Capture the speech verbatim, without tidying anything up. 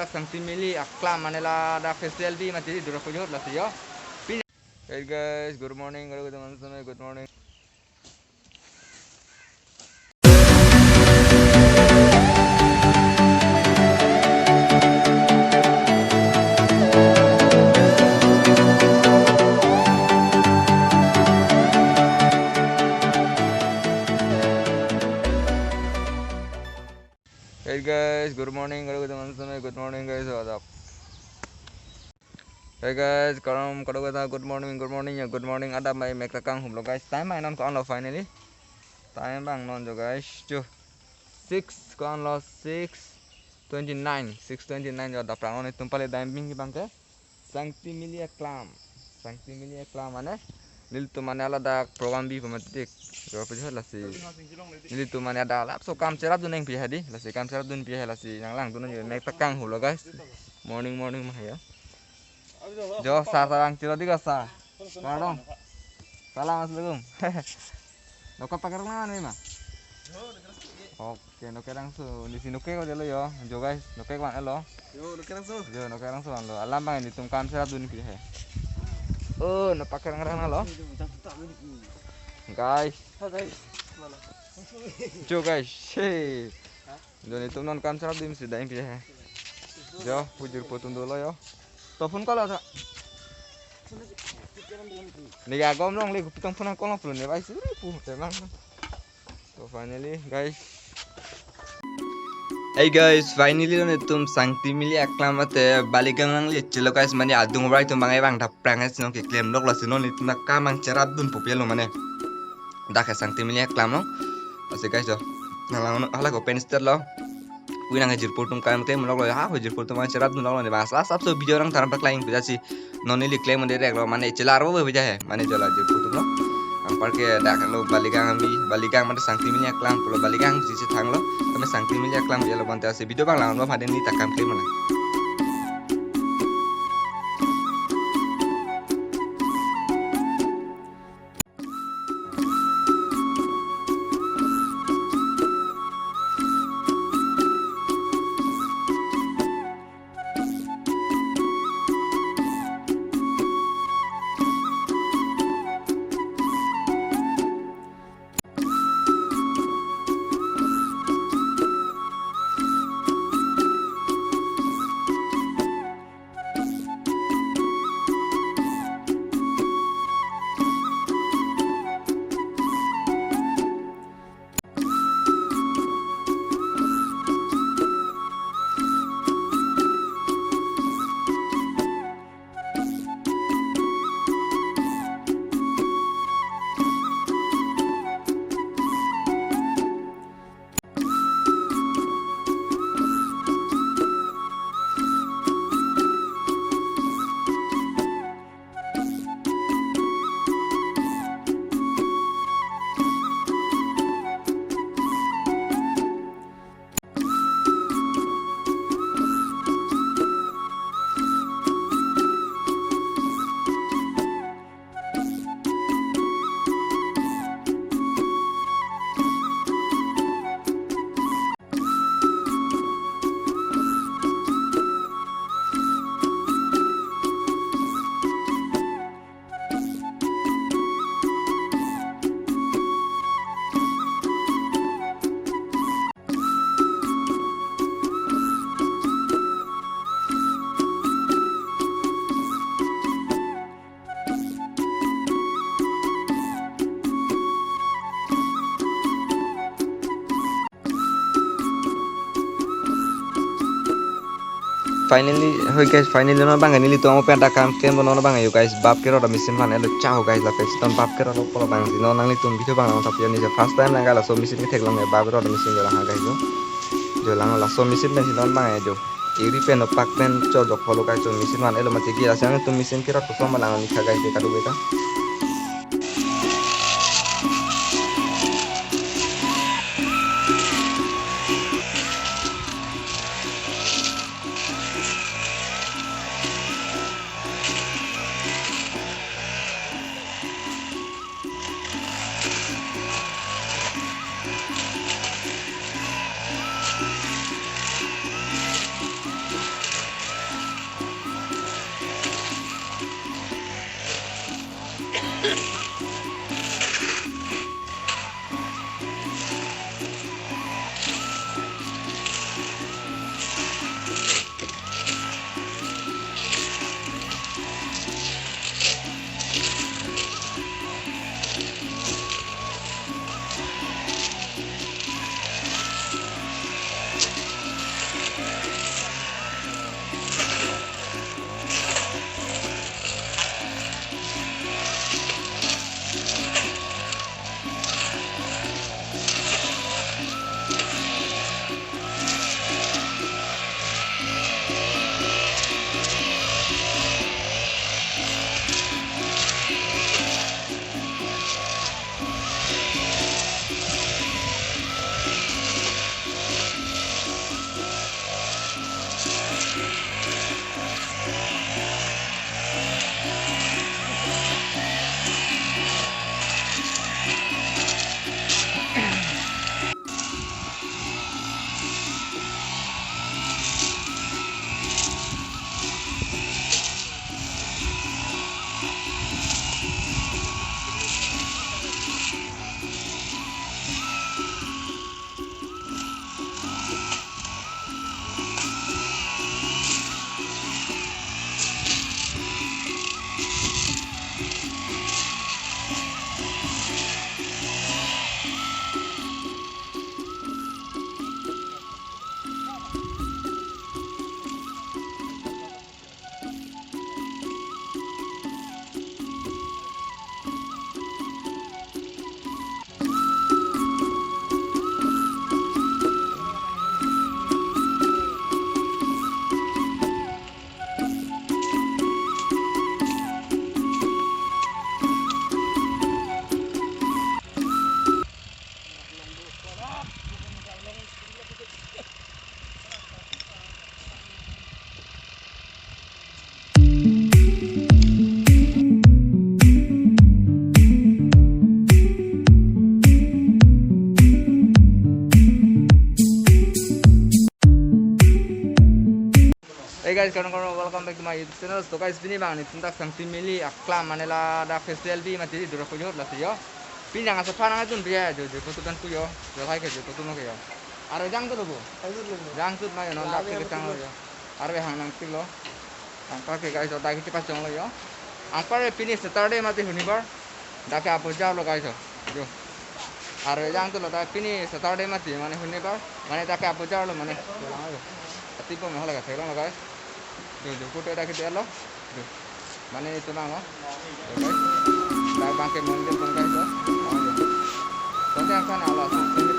Sangti Mili Aklam mane ladak festival bi mati dura pujot lasi yo. Pin- Hey guys, good morning. Good morning. Hey guys, good morning. Good morning guys, what's up? Hey guys, karam kadokave ta good morning, good morning ya, good morning. Adap mai mek ta kanghumlo guys. Time mai non ko-anlo finally. Time bang non jo guys. Jo. Six ko-anlo, six twenty-nine, six twenty-nine jo. Dapprang non itum pale dam bing bang ke. Sangti Mili Aklam. Sangti Mili Aklam mane nelitum mane ladak program bi pamatik. Dura pujot lasi. Nelitum mane ladak laso kam cherapdun nangpi hadi. Lasi kam cherapdunpi hai lasi nanglangdun nang mek ta kanghumlo guys. Morning morning ma ya. Jo, sar sarang chiro di ka sar. Pardon. Salam assalamualaikum. Nokok pakai rong mana ma? Oke, nokok langsung. Di sini nokok ko delo yo. Jo guys, nokok ko-anlo. Yo, nokok langsung. Jo, nokok langsung lo. Alam bang nelitum kam cherapdunpi hai. Oh, no pakai rong rong lo. Guys. Ha, guys. Mana? Jo guys. Hey. Jo nelitum non kam cherapdunsi dam pi hai. Jo, pu jirpo atum dolo yo. To phone call ata. Neli agom longle, kopi tong phone call nangpulu ne bai suri pu te bang. To finally guys. Hey guys, finally nelitum Sangti Mili Aklam mate Baligang nangle chelo guys, mane adung rai atum bang bang dapprang hai si non keklem lok lasi non nelitum ta kam nangcherapdun pu pilo mane. Dak ke Sangti Mili Aklam lo. Lasi guys jo. Nanglang hala ko pen star lo. Ui nang jirpo atum kam klemlok lo ha, ho jirpo atum nangcherapdunlok lo ne bang. Lasi laso video nangthan paklangji puja si. Non neli klem mande rek lo mane chelarpo puja hai. Mane jo la jirpo atum lo. Anparke dak lo Baligang ambi, Baligang mane Sangti Mili Aklam pulo Baligang si chethang lo. Kami Sangti Mili Aklam ya lo bonta si video bang lang lo phaden neli ta kam klem lo. Finally, hoi guys, finally non bang nelitum amo pen ta kam klempo non bang yo guys, bap kerot machine van elo cha ho guys, lapen si non bap kerot lo pulo bang si non nanglitum video bang lang thap ya ni first time lang ga laso machine ketheklong ya bap kerot machine jo lang ha guys jo. Jo lang laso machine pen si non bang ya jo. Eri pen opak pen cho jok holo guys, cho machine van elo mati gi asang tu machine kira tu som lang ni kha guys, kadu beta. Guys, kardom kardom, welcome back to my YouTube channel. So guys, pini abang netum dak Sangti Meli aklam mane ladak festival bi mati dura ko jor lasi yo. Pini nang asaphan nangtum dia jo jo kotu kan pu yo. Jo hai ke jo kotu no ke yo. Aro jangthu lo bo. Jangthu ma yo non dak ke changlo yo. Aro hang nangpiklo. Anpar ke guys, dak ke pachonglo yo. Anpar pini Saturday mati hunibar. Dak ke apujar lo guys. Jo. Aro jangthu lo dak pini Saturday mati mane hunibar. Mane dak ke apujar lo mane. Atik ko me hala ka theklong lo guys. Jo jo kotu dak ke lo. Jo. Mane itum abang lo. Jo guys. Dak abang ke mondir pon guys. Jo. Tonte angkan alo.